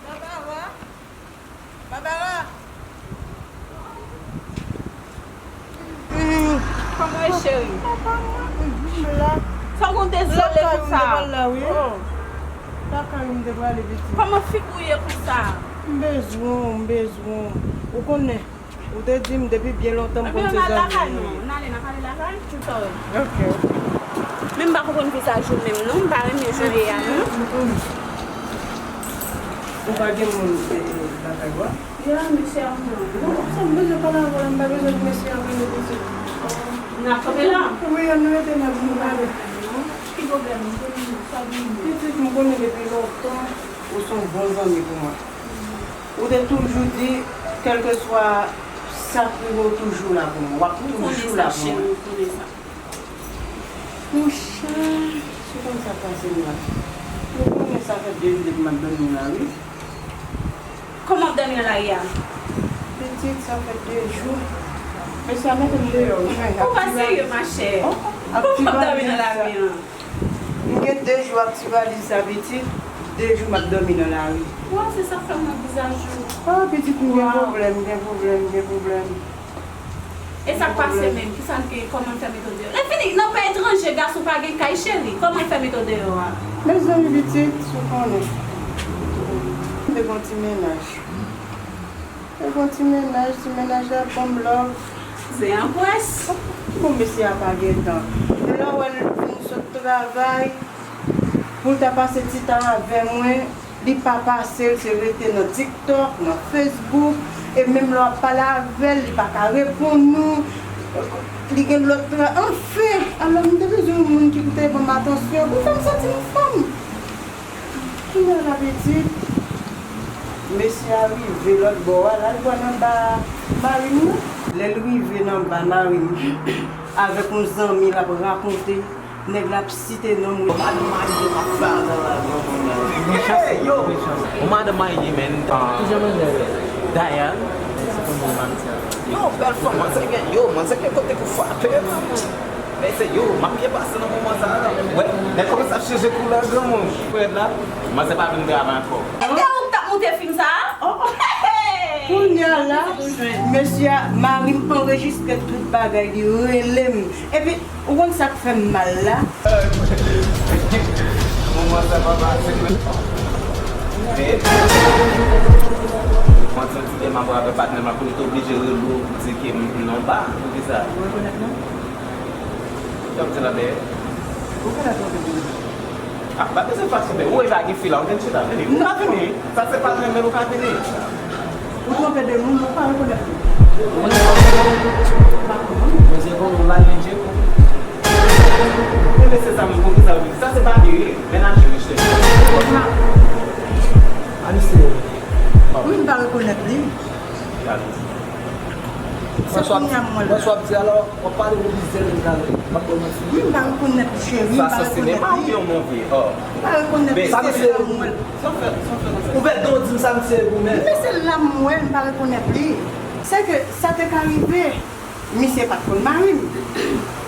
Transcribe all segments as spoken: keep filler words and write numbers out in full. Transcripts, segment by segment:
Babara! Babara! Kòman w ye, cheri? Sa w konn dezole konsa? Oh. Lakay ou m te prale, pitit. Kòman figi w ye konsa? M bezwen w, m bezwen w. Ou konnen, ou te di m depi byen lontan m konn se zanmi nou ye. Ebyen, n al lakay nou. N ale, n ap ale lakay, tout sa. Ok, ok. Men m pa konprann vizaj ou menm, non. M pa renmen jan w ye a, non. Ou pa gen moun, eh, eh, lakay ou a? Ya, mesye a, non. Bon, sa m bezwen pale avè w la, m pa bezwen pou mesye a vini, pitit. N ap kanpe la? Wi, ann rete la pou nou pale. Ki pwoblèm? M konnen sa vini. Pitit, m konnen depi lontan ou se yon bon zanmi pou mwen. Ou te toujou di, kèlkeswa sa k rive w, toujou la pou mwen. W ap toujou la pou mwen. Ou konnen sa, cheri, ou konnen sa. Monchè, se konn sa k pase m la. Ou konnen sa fè de jou depi m ap dòmi nan lari. Kòman w ap dòmi nan lari a? Pitit, sa fè de jou. Mesye a mete m deyò. Ou pa serye, machè. Kòman w ap dòmi nan lari a? M gen de jou ak ti valiz sa, pitit. De jou m ap dòmi nan lari. Waw, se sa k fè m nan vizaj ou. Ah, pitit, m gen pwoblèm, m gen pwoblèm, m gen pwoblèm. E sa k pase menm? Kisa n te, kòman n fè mete w deyò? Lè fini, nan peyi etranje, gason pa gen kay, cheri. Kòman n fè mete w deyò a? Mezanmi, pitit, si w konnen. M te gon ti mennaj. M te gon ti mennaj, ti mennaj la ban m love. Se anpwès. Bon, mesye a pa gen tan. Lè w wè l fin sot travay, pou l ta pase ti tan avè mwen, li pa pase l, se rete nan TikTok, nan Facebook, e menm lè w ap pale avè l, li pa ka reponn ou, li gen lòt tra-, anfen, alò m te bezwen yon moun ki pou te ban m atansyon, pou fè m santi m fanm. Kounye a la, pitit, mesye a rive lòt bò a, l al bò nan ba mari m nan. Lè l rive nan ba mari m, avèk yon zanmi l ap rakonte, nèg la ap site non m. Madanm marye m ap fè nan lavi an kounye a. Hey, yo! Yon madanm marye, men. Kijan manzè ye? Diane. Yo, bèl fanm, manzè gen, yo, manzè gen kote pou frape, man. Men se yo, m ap byen pase nan moman sa a la. Wè, nèg kòmanse ap chanje koulè, granmoun. Frèd la, manzè pa vin travay ankò. E te ou k t ap moute fim sa a? Oh, oh. Kounye a la, mesye a, mari m anrejistre tout bagay, li rele m. Epi, ou konn sa k fè m mal la? Moman sa pa fasil, men. Men, mwen santi ke m ap avè patnè m la pou li te oblije rele w pou di ke m, m nan ba. Poukisa? Ou rekonèt non? Sa m di la, men. Ou konèt non, te di. Ah, pa bezwen fatige. Ou e pa gen fi la, ou vin chita, vini. Ou ka vini. Sa se pa renmen, ou ka vini. Ou twonpe de moun, ou pa rekonèt li. Ou pa konprann? Mwen se konn ou la, men Djeko. Men mesye sa, men poukisa ou di sa? Se pa li, wi. Mennaj ou, mesye. A misye. Wi, m pa rekonèt li. Gade. Se kounye a m wè l. Mwen swa ap di alò, w ap pale pou bizè l gade. M ap ba w manti. Wi, m pa rekonèt li, cheri, m pa rekonèt li. Sa se sinema oubyen yon movie? Oh. M pa rekonèt li, se la m wè l. Sa w fè, sa w fè konsa? Ou fè don di m sa misye ye pou mwen. Men se la m wè l, m pa rekonèt li. Se ke sa te ka rive, misye pa t konn mari m.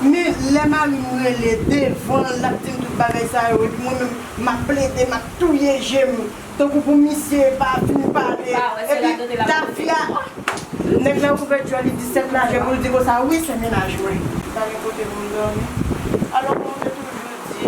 Men lè mari m rele devan l, l ap di m tout bagay sa yo, epi mwen menm, m ap plede, m ap touye je m. Tankou pou misye pa vin pale. Epi tafya, nèg la ouvè djòl li disèt lajè pou l di konsa, wi, se mennaj mwen. Pa gen kote pou m dòmi. Alò, mwen te toujou di,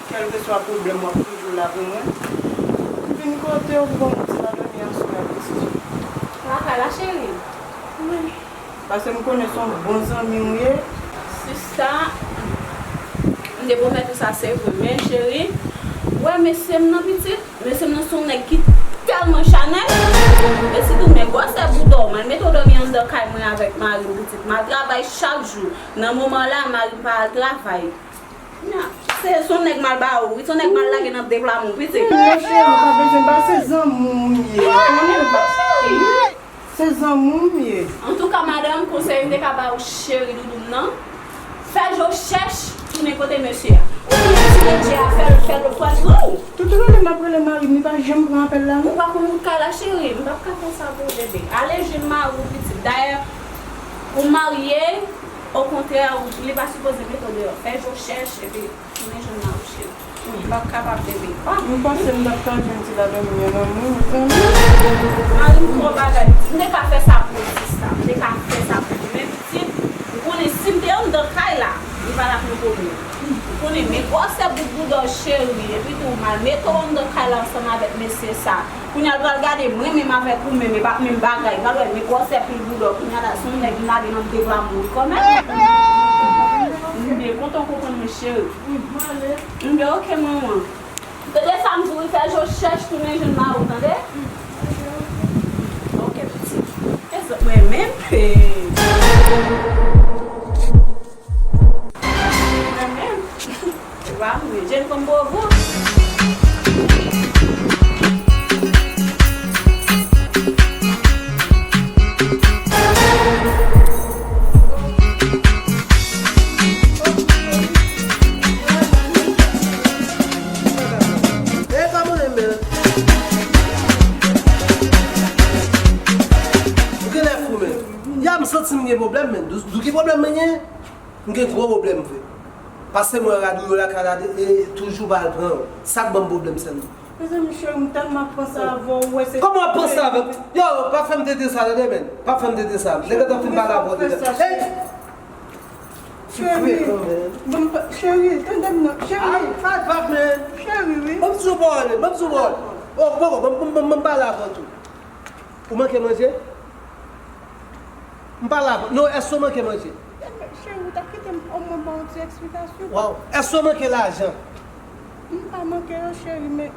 kèlkeswa pwoblèm, w ap toujou la pou mwen. M vin kote w pou ban m ti la dòmi aswè a, pitit. Lakay la, cheri? Wi. Paske m konnen se yon bon zanmi w ye. Sista, m te pwomèt ou sa, se vre. Men, cheri, ou wè mesye m nan, pitit, mesye m nan se yon nèg ki tèlman chanèl. E sitou, men gwosè bouda w, m al mete w dòmi anndan kay mwen avèk mari m, pitit. M al travay chak jou. Nan moman la, mari m pa al travay. Nya, se, se yon nèg m al ba ou, wi, se yon nèg m al lage nan deplamou, pitit. Men cheri, ou pa bezwen ba, se zanmi w m ye, ou konnen. Se zanmi w m ye. Antouka, madanm, konsèy m te ka ba ou, cheri doudou m nan, fè je w chèch, tounen kote mesye a. Ou tounen tire dje a, fè l, fè l, fè l pran w. Tout lane m ap rele mari m, li pa janm pran apèl la, non. Ou pa konn wout kay la, cheri, m p ap ka fè sa pou ou, bebe. Ale jwenn mari w, pitit. Dayè, ou marye, okontrè, ou, li pa sipoze mete w deyò. Fè je w chèch, epi tounen jwenn mari w, cheri. M p ap kapab, bebe. Ah. M panse m t ap ka jwenn ti ladanm nan, mezanmi. Mari m twò bagay. M te ka fè sa pou ou, sista. M te ka fè sa pou ou. Men pitit, ou konnen si m te anndan kay la, li pa t ap yon pwoblèm. Ou konnen, men gwosè bout bouda w, cheri. Epi tou, m al mete w anndan kay la ansanm avèk mesye sa. Kounye a l pral gade mwen menm avèk ou menm, e pa menm bagay. Pral wè, men gwosè pil bouda w. Kounye a la, se yon nèg m lage nan deplamou wi, kòmè. M byen kontan w konprann mwen, cheri. M byen, oke, manman. Tande sa m di w wi, fè je w chèch tounen jwenn mari w, tande? Oke, pitit. E zòt mwen menm, mwen menm. Ou pa mwen, je n konn bobo. E pa mwen menm. Ou genlè fou menm. Ya, m santi m gen pwoblèm menm. Dou, dou ki pwoblèm mwen gen? M gen gwo pwoblèm vre. Paske mwen rad ou yo lakay la, e toujou pa al pran yo. Sa k ban m pwoblèm sèlman. Mezanmi, cheri, m tèlman ap panse avè w, ou wè se... Kòman w ap panse avè m? Yo, pa fè m tete sa, tande, men. Pa fè m tete sa. Nèg la fin pale avè w deja. Hey! Cheri, bon, cheri, tande m non. Cheri. Ah, pa grav, men. Cheri, wi. Ban m di w pawòl, ban m di w pawòl. Oh, bon, bon, bon, bon, bon, m pale avè w tou. Ou manke manje? M pale avè w. Non, èske w manke manje? Cheri, ou ta kite m omwen ba w ti eksplikasyon. Waw, èske w manke lajan? M pa manke yo, cheri, men...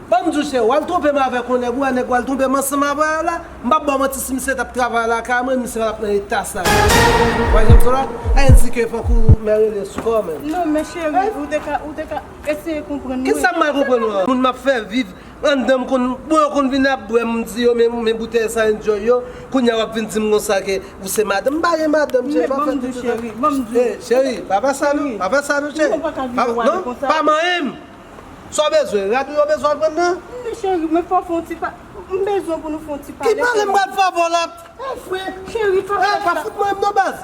Ban m di w, cheri, w al twonpe m avèk yon nèg, ou wè nèg w al twonpe m ansanm avè l la, m p ap ba w manti, si misye t ap travay lakay mwen, misye p ap nan eta sa. Ou wè jan m di w la? Sa vle di ke fòk ou mèt rele sou kò w menm. Non, men cheri, ou te ka, ou te ka eseye konprann mwen. Kisa m mal konprann ou an? Moun m ap fè viv anndan m konn, bon, yo konn vin ap bwè, m di yo, men, men boutèy sa enjoy yo. Kounye a w ap vin di m konsa ke ou se madanm. M pa gen madanm, cheri, pa fè tete sa. Cheri, pa fè sa non, pa fè sa non, cheri. Non, pa manyen m. Sa w bezwen? Rad ou yo bezwen al pran nan? Men cheri, men fò w fè yon ti pa, m bezwen pou nou fè yon ti pale. Ki pale m pral fè avè w la? Eh, frè. Cheri, pa fè sa. Eh, pa fout manyen m non, baz.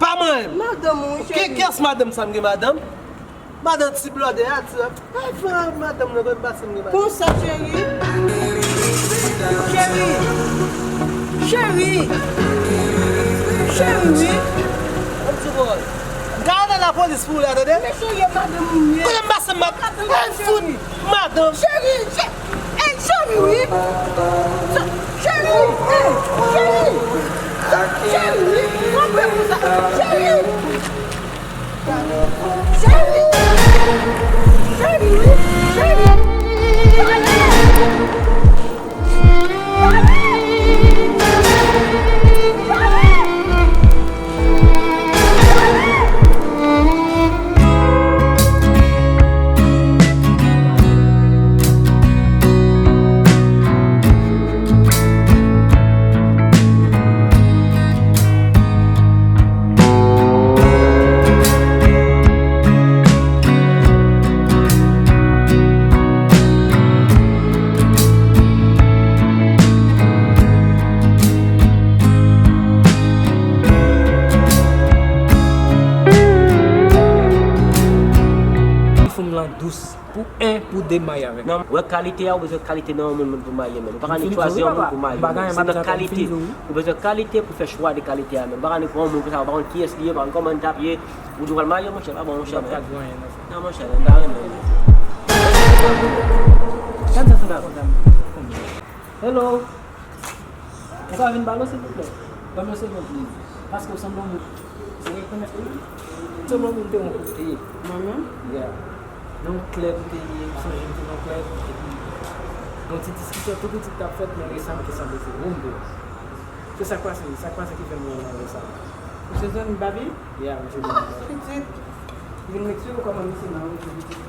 Pa manyen m. Madanm ou, cheri. Ki, kiyès madanm sa m gen madanm? Madanm ti blòdè a, ti, eh, frè, madanm nan, konn pase m gen madanm. Konsa, cheri. Cheri. Cheri. Cheri, wi. Yon ti bòl. M ka rele lapolis pou ou la, tande? Men cheri, e madanm ou m ye. Kote m pase m ap... Madanm ou m ye. Madanm. Cheri, che-, ey, cheri, wi. Cheri, ey, cheri. Cheri, wi. Kanpe pou sa. Cheri. Cheri. Cheri, wi. Cheri. Cheri. Pou en, pou de may avèk. Non, wè kalite a, ou bezwen kalite nan yon moun pou marye, men. Ou pa ka nik chwazi yon moun pou marye. Se nan kalite. Ou bezwen kalite pou fè chwa de kalite a, men. Ou pa ka nik pran yon moun konsa, ou pa konn kiyès li ye, ou pa konn kòman li t ap ye. Ou di w pral marye, monchè, pa bon, monchè, men. Non, monchè, men, m pa renmen, men. Gad sa fè la konsa, men. Hello. Ou ka vin balo, silvouplè? Ban m yon segonn, please. Paske w sanble yon moun. Se rekonèt ou menm? Sanble yon moun te yon kote. Mwen menm? Yeah. Nan yon klèb m te ye, m sonje m te nan yon klèb, epi gen yon ti diskisyon tou piti k t ap fèt, men resanm ki sanble se ou m te wè. Se sa k pase, sa k pase ki fè m wè w nan resanm. Ou se zanmi Babi? Yeah, m se zanmi Babi. Pitit, vin m eksplike w kòman misye nan ou pitit.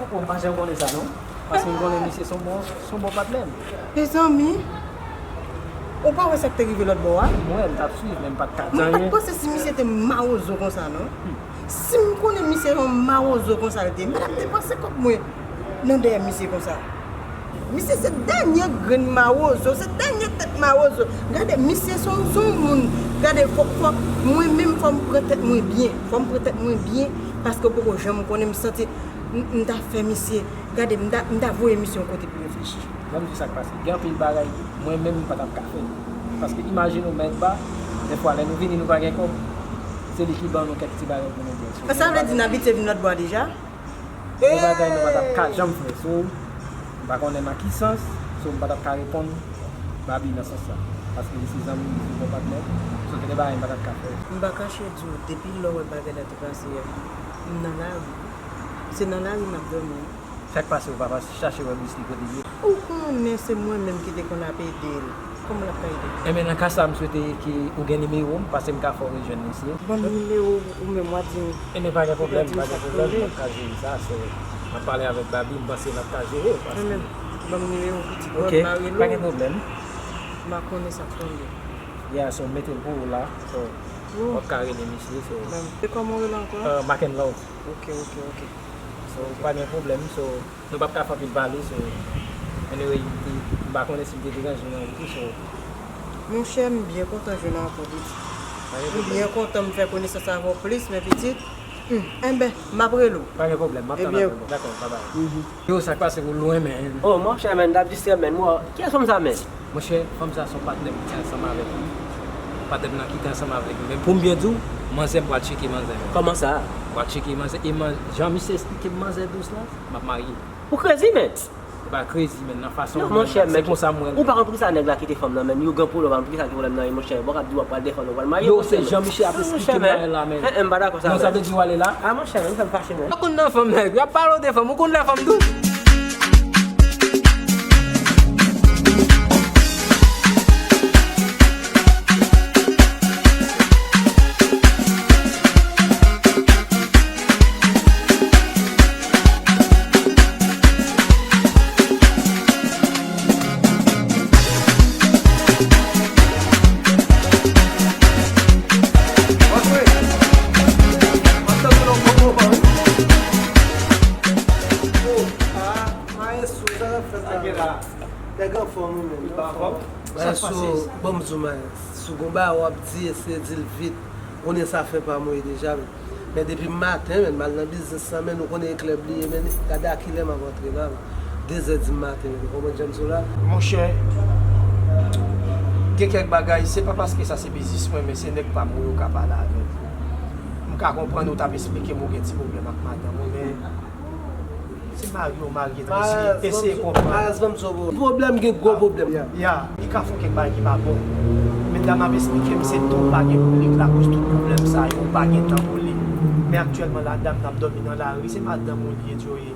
Ou konn, m pa janm konnen sa non. Paske m konnen misye se yon bon, se yon bon patnè m. Mezanmi, ou pa wè sa k te rive lòt bò a? M wè, m t ap swiv, men m pa t ka di anyen. Mwen pa t panse si misye te mawozo konsa non. Si m konnen misye yon mawozo konsa l te, m pa t ap depanse kòb mwen nan dèyè misye konsa. Misye se dènye grenn mawozo, se dènye tèt mawozo. Gade, misye se yon, se yon moun. Gade, fò, fò, mwen menm, fò m pran tèt mwen byen. Fò m pran tèt mwen byen, paske w poko janm konnen, m santi m, m ta fè misye, gade, m ta, m ta voye misye yon kote pou reflechi. Ban m di w sa k pase. Gen anpil bagay, mwen menm, m pa t ap ka fè. Paske imajine w, Mèt Ba, dèfwa, lè nou vini, nou pa gen kòb, se li ki ban nou kèk ti bagay pou nou bwè. Sa vle di n abitye vin lòt bò a deja? Gen bagay nou pa t ap ka janm fè. So, m pa konnen nan ki sans, so, m pa t ap ka reponn Babi nan sans sa. Paske li se zanmi m, li se bon patnè m. So, gen de bagay m pa t ap ka fè. M pa kache di w, depi lè w wè bagay la te pase a, m nan lari. Se nan lari m ap dòmi. Sa k pase, ou pa pase chache wè Brisly kote l ye? Ou konnen se mwen menm ki te konn ap ede l. Kòman l ap ka ede m? Enben, nan ka sa, m swete ke ou gen nimewo m, paske m ka fè w rejwenn misye. Ban m nimewo w, ou menm w a di m. Enben, pa gen pwoblèm, pa gen pwoblèm, n ap ka jere sa. So, m ap pale avèk Babi, m panse n ap ka jere, paske... Enben, ban m nimewo w, pitit. Ok, pa gen pwoblèm. M a konnen sa k tonbe. Yeah, so, m mete l pou ou la. So, w ap ka rele misye, so. E kòman w rele ankò? Euh, Mack and Love. Ok, ok, ok. So, pa gen pwoblèm, so, nou p ap ka fè anpil pale, so, anyway, m te, m pa konnen si m te deranje w nan wout ou, so. Monchè, m byen kontan jwenn ou ankò, pitit. M byen kontan m fè konesans avè w plis, men pitit, hmm, enben, m ap rele w. Pa gen pwoblèm, m ap tann apèl ou. Dakò, babay. Yo, sa k pase, ou lwen, men. Oh, monchè, men, t ap distrè, men. Mwen, kiyès fanm sa, men? Monchè, fanm sa se yon patnè m ki ansanm avèk li. Patnè m nan ki te ansanm avèk li. Men pou m byen di w, manzè m pral tcheke manzè m. Kòman sa? Pral tcheke manzè. E man, jan misye esplike m manzè dous la, m ap marye. Ou crazy, men? Se pa crazy, men, nan fason... Non, monchè, men, se konsa m wè l. Ou pa konn poukisa nèg la kite fanm nan, men. Yo gen pwoblèm, poukisa ki pwoblèm nan ye, monchè? Bon, k ap di w ap pral defann ou, pral marye, monchè, men. Yo, se jan misye ap esplike m bagay la, men. Non, sa vle di w ale la? Ah, monchè, men, ou fè m fache, men. Ou konn nan fanm, nèg, y ap pale w de fanm, ou konn lè fanm dous. Maestro, sa k ap fèt la? Nèg anfòm, wi, men. Maestro, ban m di w, maestro, si w gon bagay w ap di, eseye di l vit. Ou konnen sa fè pa mwen deja, men. Men depi maten, men, m al nan biznis lan, men, ou konnen e klèb li ye, men, gade a kilè m ap antre la, men. De zè di maten, men, ou konprann jan m di w la? Monchè, gen kèk bagay, se pa paske sa se biznis mwen, men se nèg pa m ou yo ka pale avè l. M ka konprann ou t ap esplike m ou gen ti pwoblèm ak madanm ou, men se mari w marye, eseye, eseye konprann. Maestro, ban m di w, pwoblèm gen gwo pwoblèm. Ya, li ka fè w kèk bagay ki pa bon. Men dam nan ap esplike m se tan w pa gen pou li k lakoz tout pwoblèm sa yo, ou pa gen tan pou li. Men aktyèlman la, dam nan ap dòmi nan lari, se madanm ou li ye, Joe.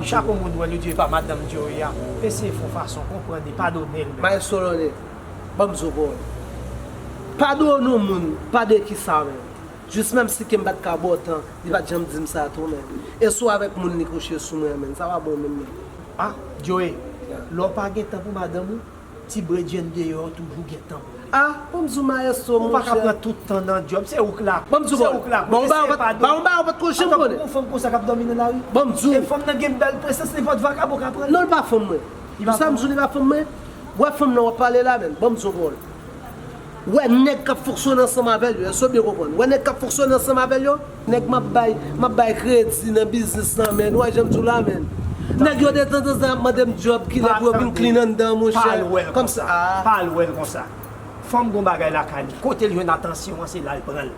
Chak yon moun wè li di e pa madanm Joe a. Eseye fè yon fason, konprann li, padone l, men. Maestro Lone, ban m di w pawòl. Padone yon moun, pa de kisa, men. Jis menm si ke m pa t ka ba w tan, li pa t janm di m sa tou, men. E si w avèk moun li kouche sou mwen, men, sa pa bon menm, men. Ah, Joe, lè w pa gen tan pou madanm ou, ti bredjenn deyò toujou gen tan pou li. Ah, ban m di w, maestro, monchè. Ou pa ka pran tout tan nan djòb, se ou k la. Ban m di w, bon, ba yon bagay ou pa t konnen, m konnen. Yon fanm konsa k ap dòmi nan lari. Ban m di w. E fanm nan gen bèl prezans, nenpòt vakabon ka pran l. Non, li pa fanm mwen. Pou sa m di w li pa fanm mwen. Wè fanm nan w ap pale la, men. Ban m di w, bon. Wè nèg k ap fonksyone ansanm avè l yo, èske w byen konprann? Wè nèg k ap fonksyone ansanm avè l yo, nèg m ap bay, m ap bay kredi nan biznis lan, men. Ou wè jan m di w la, men. Nèg yo detanzantan ap mande m djòb, kilè pou yo vin clean anndan, monchè. Pa al wè l konsa. Pa al wè l konsa. Fanm gon bagay lakay li. Kote l jwenn atansyon an, se la l pran l.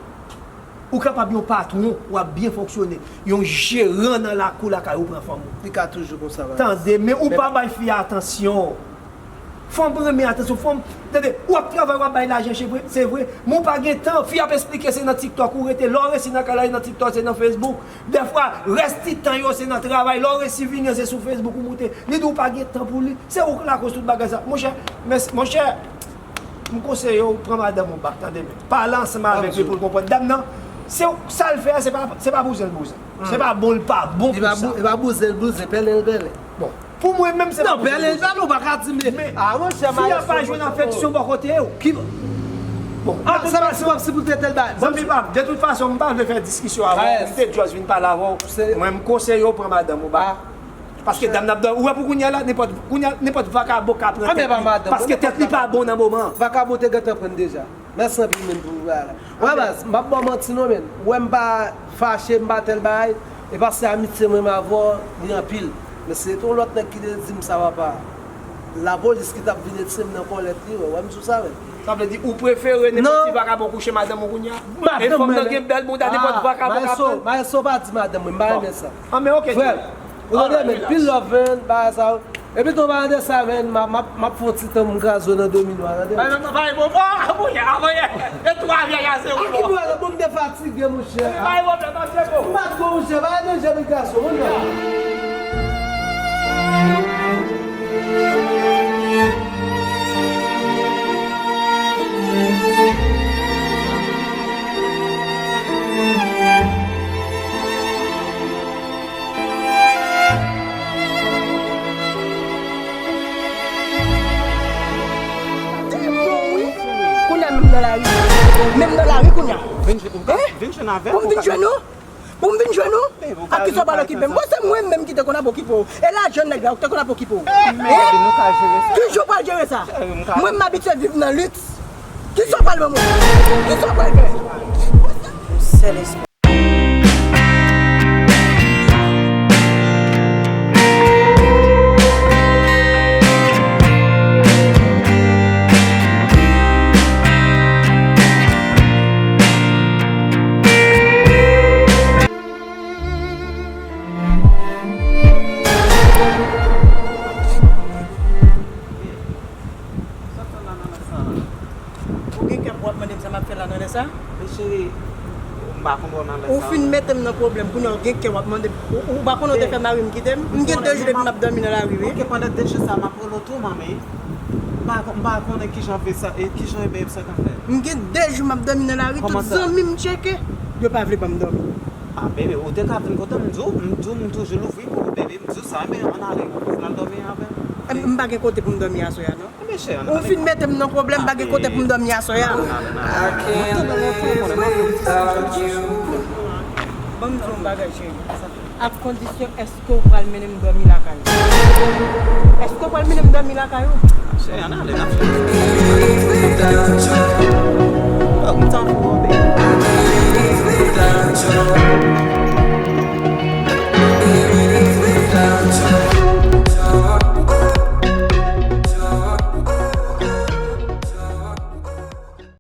Ou kapab yon patwon, w ap byen fonksyone. Yon jeran nan lakou lakay ou pran fanm ou. Li ka toujou konsa, baz. Tande, men ou pa bay fi a atansyon. Fanm renmen atansyon, fanm, tande, w ap travay, w ap bay lajan, se vre, se vre, men w pa gen tan. Fi ap esplike se nan TikTok ou rete, lè w resi nan kay la, se nan TikTok, se nan Facebook. Dèfwa, rès ti tan yo, se nan travay. Lè w resi vini an, se sou Facebook ou moute. Li di w pa gen tan pou li. Se ou k lakoz tout bagay sa. Monchè, mès-, monchè, m konseye w pran madanm ou back, tande byen. Pale ansanm avèk li pou l konprann. Dam nan, se w, sa l fè a, se pa, se pa bouzen l bouzen. Se pa bon, l pa bon pou sa. Li pa bou-, li pa bouzen l bouzen, pèlen l pèlen. Bon. Pou mwen menm, se pa pou sa. Non, pèlen l pèlen, ou pa ka di m, men, ah, monchè, fi a pa jwenn afeksyon bò kote w. Ki, bon, ah, se pa si w ap sipote tèl bagay. Zanmi pa m, de tout fason, m pa vle fè diskisyon avè w. M te just vin pale avè w. Mwen, m konseye w pran madanm ou back. Paske dam n ap dòmi. Ou wè pou kounye a la, nenpòt, kounye a, nenpòt vakabon ka pran tèt li. Paske tèt li pa bon nan moman an. Vakabon te gentan pran deja. Mèsi anpil menm pou bagay la. Wè baz, m p ap ba w manti non, menn. Ou wè m pa fache, m pa tèl bagay. E paske amitye mwen menm avè w, li anpil. Men se te yon lòt nèg ki te di m sa, papa. Lapolis ki t ap vin etye m nan kòlèt li, wè, wè m sou sa, menn. Sa vle di ou prefere nenpòt ti vakabon kouche madanm ou kounye a? E fòm nan gen bèl bounda, nenpòt vakabon ka pran. Maestro, maestro pa di madanm mwen, m pa renmen sa. An, men ok. Frè m, ou tande, men, pil love, man, bagay sa yo. Epi tou, pa de sa, man, m ap, m ap, m ap fè yon ti tan pou m kraze w nan dòmi nwa, tande? Bay mwen, bay mwen, oh, avoye, avoye. E twa vyèj a zewo. A ki bò la, bon, m te fatige, monchè. Bay mwen, bay mwen, bay mwen. M pa t gon, monchè, pa de jèn gason, monchè. Kounye a menm nan lari. Menm nan lari kounye a. Vin jwenn avè m. Pou m vin jwenn ou? Pou m vin jwenn ou? Ak kisa w pral okipe m? Bon, se mwen menm ki te konn ap okipe w. E lajan nèg la, ou te konn ap okipe w. Hein? Kisa w pral jere sa? Mwen, m abitye viv nan liks. Kisa w pral ban mwen? Kisa w pral fè? Sèl espwa. Ou gen kè pou w ap mande m sa m ap fè la nan lè sa? Men cheri, m pa konn wè w nan lè sa. Ou fin mete m nan pwoblèm, kounye a w gen kè w ap mande m. Ou, ou pa konnen w te fè mari m kite m? M gen de jou depi m ap dòmi nan lari, wi. Ok, pandan de jou sa, m ap rele w tou, manmi. M pa, m pa konnen kijan vye sa, e kijan e bebe sa ka fè. M gen de jou m ap dòmi nan lari, tout zanmi m tcheke, yo pa vle ban m dòmi. Ah, bebe, ou te ka vin kote m, m di w, m di w, m toujou louvri pou ou, bebe, m di w sa, men ann ale, ou vle al dòmi avè m? M, m pa gen kote pou m dòmi aswè a, non. Ou fin mete m nan pwoblèm, pa gen kote pou m dòmi aswè a. Ban m di w yon bagay, cheri. Ak kondisyon, èske w pral mennen m dòmi lakay ou? Èske w pral mennen m dòmi lakay ou? Cheri, ann ale, n ap fè.